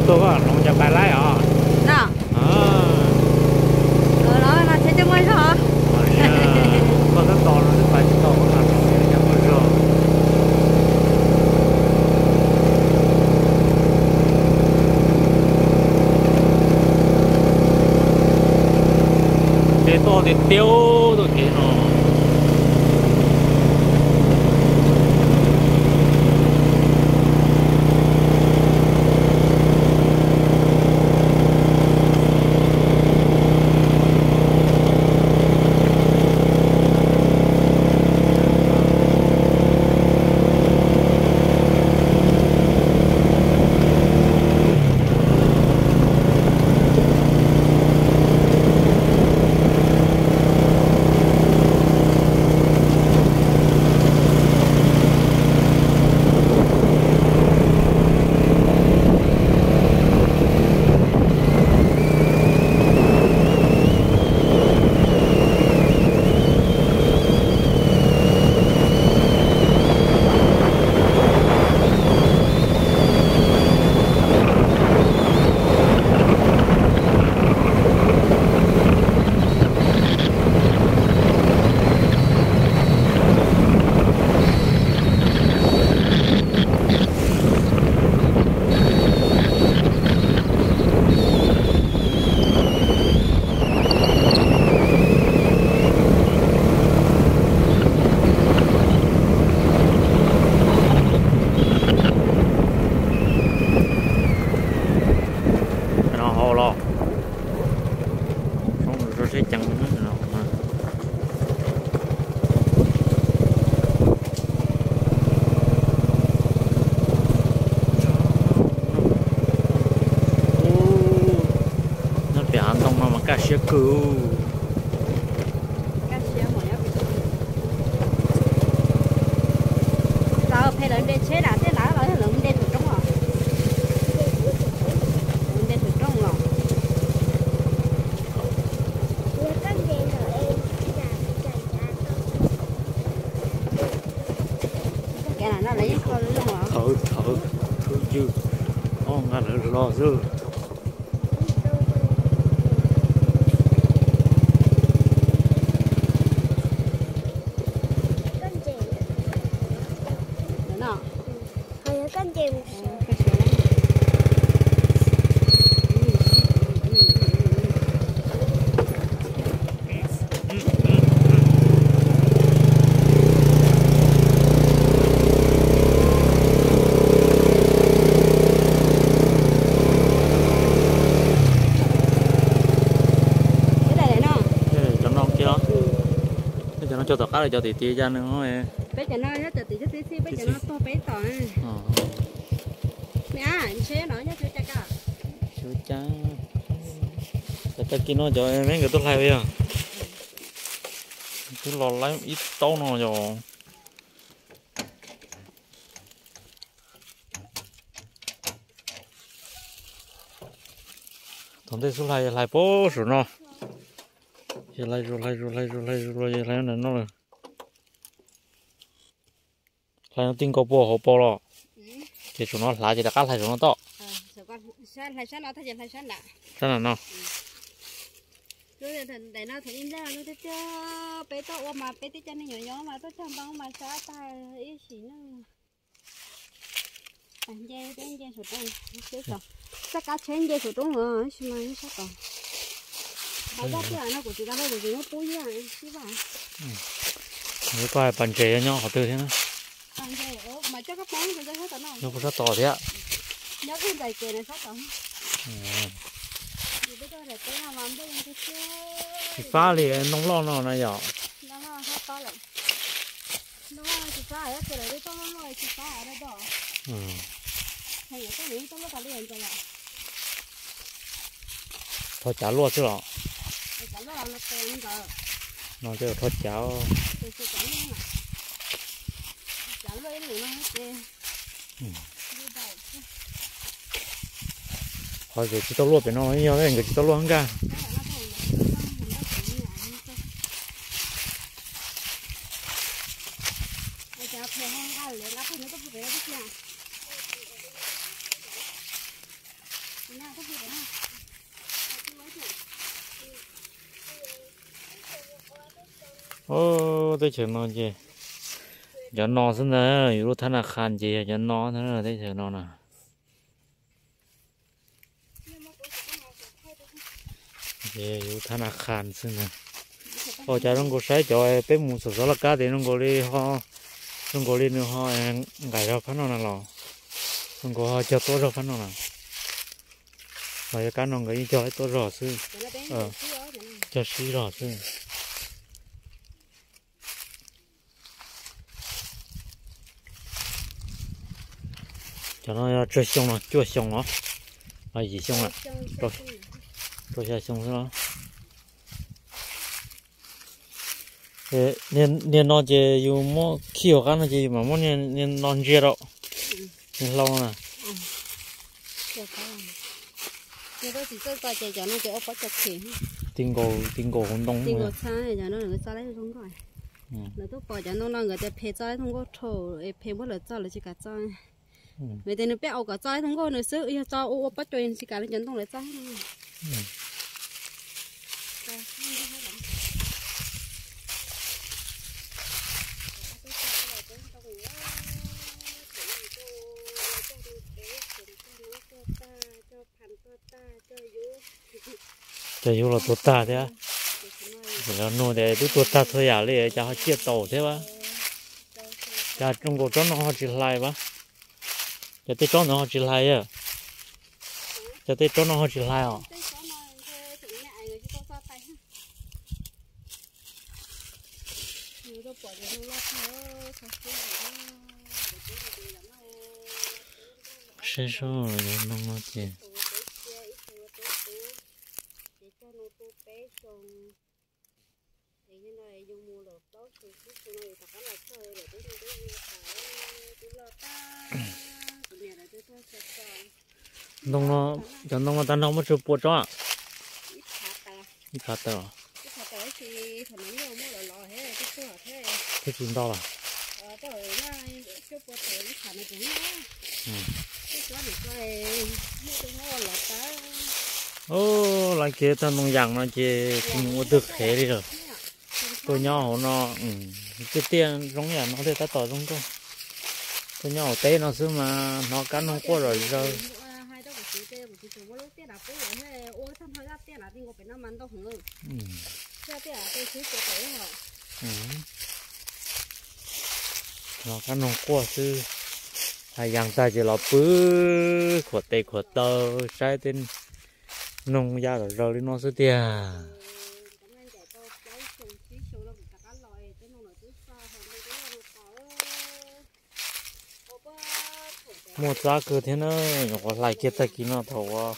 Tuaj koj hloov cov pais laib os. No. Los no thiab coj muaj zog. Koj tab tom no twb pais tsis tau, koj hloov cov muaj zog. Ces toj tiag tiag, toj kev no. No hau los, seb ceev no. Nyob pem hav ntoo no mas kaj siab kawg. Lawv phem lawv nres tsheb dam tej lawv los lawv nres thaum roob os. Lawv nres thaum roob los. Thawv thawv thawv ywg, o nqa lawv los xwb. Cov no kiag, cov no cog tom qab, cov tim tim cas nws. Peb cov no yog cov tim tib txhij, peb cov no tuag peb tom. Ntshe no nyob xyuav cas. Xyuav cas. Cov tag kis no cov me nkawd tuaj hlais yog twb los laib ib taub no yog. Thaum ntej xub hlais hlais puag saum no, hlais zus hlais zus hlais zus hlais zus los hlais no lawm. Hlais no tij nkaus puag hauv paus los, ces saum no hlav ces rov qab hlais saum no toj. Sab no no. Ntawm no thaum ib nplej lub tiag tiag peb tuaj ua mas peb twb coj neeg nyob nyob mas tuaj cog ntoo mas sab tag ib sim neej. Nce peb nce saum roob, txoj kab tsheb nce saum roob los sis mas sab tod. Pas zaj tiaj no kuv tsis tau, kuv tsis muab pub yaj sib vaj. Koj hais pas ntses nyob qhov twg thiab na? Pas ntses mas coj koj poob nyob sab tod thiab. Nyob ntawm kev no sab tod. Tsis fab li ntoo loj no na yom. Rho cav luaj xwb los? No ces rho cav. Qhov tsis tau luaj pem no yog nkawd tsis tau luaj nkag. Teb chaws no ces cov no xwb ntag, yus lub thab na khan ces yog cov no ntag teb chaws no na. Ces yus lub thab na khan xwb ntag. Ua cas zoo nkaus saib cov peb mus xov xov laj kab ces zoo nkaus li ho, zoo nkaus li nws ho nqaim zog phab no na los, zoo nkaus ho cog tuaj zog phab no na. Los yog kab no nkawd yeej cog tuaj zog xwb, cog sib zog xwb. Cov no yog tsawg xyoo no, cuaj xyoo los, los yim xyoo lawm, rau xya xyoo xwb los. Niag no ces yus muab khij hauv qab no ces yus mam muab niag no ntsia rau, niag hlau na. Ti nkaus, ti nkaus hauv ntoo. Lawv tuaj pom cov ntoo no nkawd tias phem txo ib thooj nkauj dhau, es phem muab lawv txo lawv tsis kam txo. Vim tias nws peb aus kom txo ib thooj nkauj nws xwb, yog txo ua ua pob cua nws tsis kam li cov ntoo lawv txo. Cov yug los tuag tag thiab. Ces lawv nug tias twb tuag tag txhua yam li cas ho ciaj tau thiab. Cas zoo nkaus tsob no ho tsis hlais vas? Cas tej tsob ntawd ho tsis hlais? Cas tej tsob no ho tsis hlais os? Seb seb, yog no no ces ntoo no, cov ntoo no tag nrho muaj tsawg pua tsob? Ib phav tawm. Thiab tsis ntau los? Laiv kiag tag ntoo yas no ces tsis mus ua twg qhev li lawm. Tuaj nyob hauv no, tiaj tiaj zoo yam no thiaj tab tom zoo nkauj. Tuaj nyob hauv teb no xwb mas hnov kab noog quaj zom zaws. Hnov kab noog quaj xwb. Hais yas tag ces los pw khuam tes khuam taw saib tej noog ya zom zaws li no xwb tiag. Muaj txab kawg thiab na, nyuam qhuav hlais kiag tag kis no thaum uas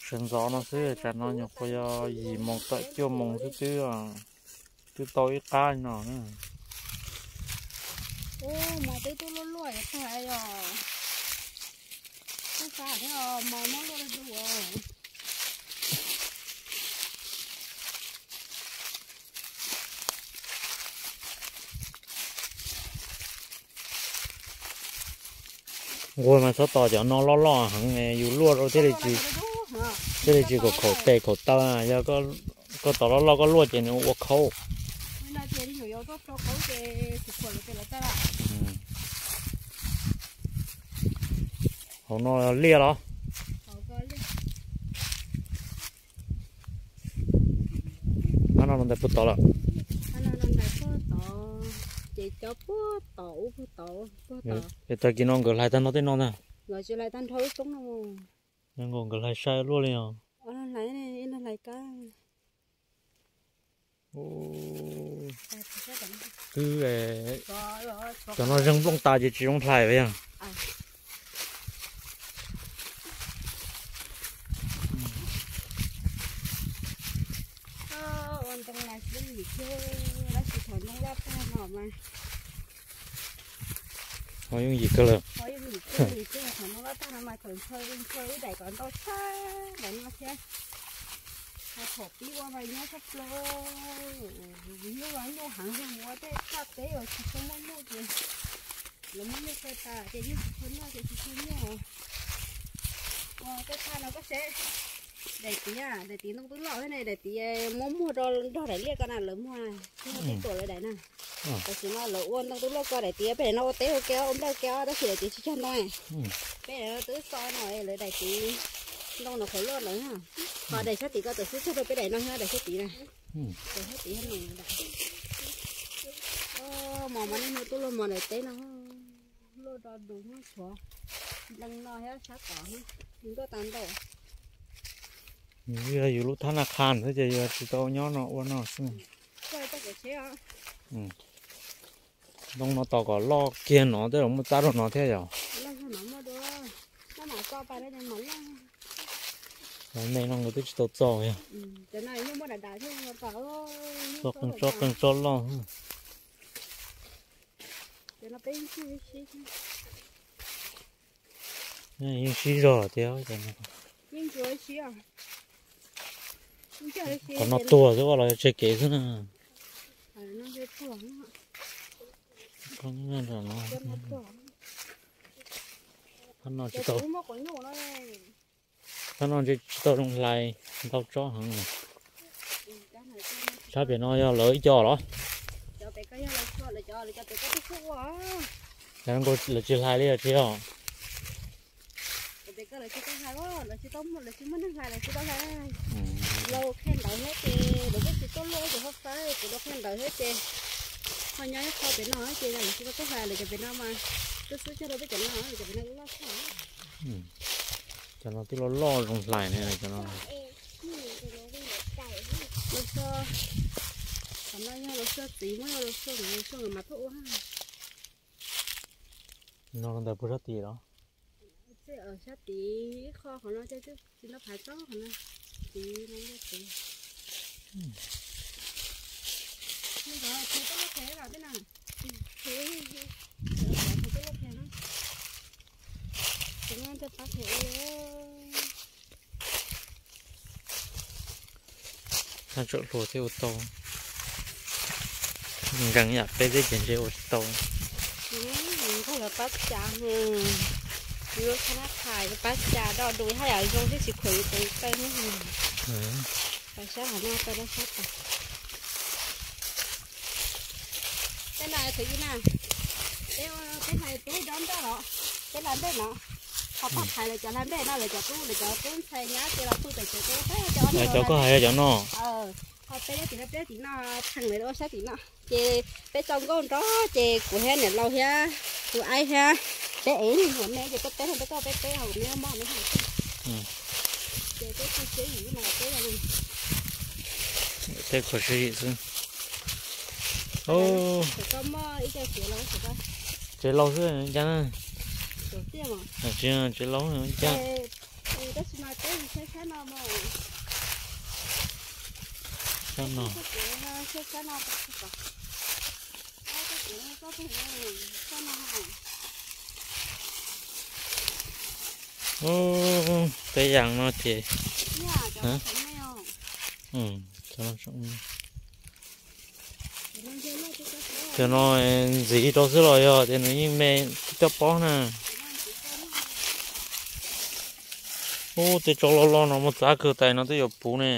sawv ntxov no xwb, tsam no nyuam qhuav yog yim moos tawm cuaj moos xwb twb, twb tau ib qab no na. Ub, mas twb tuaj luaj luaj yuav tag os. Twb qab thiab, mas muab luaj li dua. Nquag mas txhob tos cov no loj loj heev, yus luaj rau thiaj li tsis, thiaj li tsis khaum tes khaum taw. Yog koj tos loj loj koj luaj ces nws ua khaub. Hauv no liaj los? Qab no los ntais puag tod lawm. Es tag kis no nkawd hlais tag nrho tej no ntag. Nkawd hlais sai luaj li os. Twb, cov no zeeg nplooj tas ces tsis zoo hlais yog. Ua ntoo lais xwb yim thiab, tab sis thaum ntoo loj tag no mas ho yooj yim kawg lawm. Ho yooj yim kawg li thiab, thaum ntoo loj tag no mas thaum ntshaw ntshaw ib daim kom ntau tshaj ntawm no thiab. Ho thaum pib ua mas nyob tshaj plaws, nyuj los nyuj heev, yog mus ua tej txoj teb uas tsis tshua muaj nyuj ces lawv muab nyuj txhawj tas ces nyuj tsis tshua noj ces tsis tshua nyuaj. Daim tiv, daim tiv ntoo twb loj thiab ne, daim tiv muab muag rau nrog daim liaj ko na, lawv muag tib tuam lawv daim na. Tam sim no lawv ua ntoo twb loj ko, daim tiv peb daim no ua teb ua ke ua nplaj ua ke tab sis daim tiv tsis cog ntoo. Peb daim no twb txo no lawv daim tiv ntoo no qhov loj lawm. Ho daim sab tid ko txawm xub txog rau peb daim no thiab, daim sab tid na. Daim sab tid no. Mos mas nej hnub tuaj luaj mos daim teb no. Luaj do dus tshuav nplees no thiab sab tod, ntuj tas ntau. Yog yus lub thab na qha xwb ces yus tsis tau nyob no ua no xwb. Ntoo no tos kom loj kiag no tej zaum muaj txab rau no thiab yom. Me no nkawd twb tsis tau txo yog. Txo qeej tsob qeej tsob loj. Yeej sib zog tiag. Qhov no tuag xwb los tseg kev xwb na. Thab no tsis tau, thab no ntshe tsis tau zoo hlais, ntau tsob heev. Sab pem no yog lawv ib co los? Lawv tsis hlais li os tsis yog? Lawv tsis muaj neeg hlais, lawv tsis tau hlais. Lawv qhia ntawv thiab ces lawv kuj tsis tuaj luaj ces ho faib, kuv lawv qhia ntawv thiab ces ho nyob ib qho pem no ces lawv tsis tau tuaj hlais, lawv cov pem no mas twb xub txog rau peb cov no, cov pem no loj tshaj. Cov no twb loj loj zoo hlais ne cov no. Lawv xua, qhov no yog lawv xua txiv, muab yog lawv xua, lawv xua nkawd mas tuaj ua. No ntawd puas sab tid los? Sab tid ib qho qhov no ces twb tsis nto phav tsob qhov no. Tid no yog tid. Nws qhov tid tuaj luaj phem los tej no. Tid tuaj luaj phem no. Tid no nrog pab phem ua. Thaj tsam hluas thiaj ua tau. Nkees yam peb teb ces ntshe ua tsis tau. Nkauj lawv pab cas, lub thaj nab qha pab cas doj dus haj yam zoo thiab tsis khuam yus tus taw. Pab sab hov no tau dab sab tas. Tej no thaum ub na, peb hlais peb dob nroj los, peb hlais nplej no, ho pab thaiv lawv cov hlais nplej no, lawv cov tub, lawv cov tub ntxhais nyab ces los pw pem tsev, peb cov, cov koj hais cov no. Ho peb tim no, peb tim no, pheej lawv ua sab tim no. Ces peb tso nkauj nrog ces kuv thiab niam laus thiab kuv aib thiab peb ev ua me ces peb peb, peb koj peb peb, ho kuv me mob me hais. Ces peb kho siab yim no peb, peb kho siab yim xwb. Koj muaj ib co tsev laus, tsev laus xwb cas na. Tsev laus cas. Tab sis mas peb sab no, sab no. Peb yas no ces, cov no ntxiv rau xwb los yog tias nws yeej me coj pob na. Ub, tej tsob loj loj no muaj txab kawg, tais no twb yuav puv ne.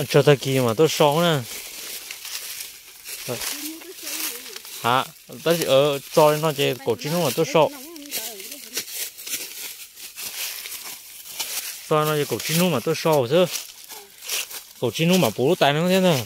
Tsawg tag kis mam tuaj so na. Ha, tab sis tso li no ces kaum tsib hnub mam tuaj so. Tso li no ces kaum tsib hnub mam tuaj so xwb. Kaum tsib hnub mam puv lub tais no thiab ntag.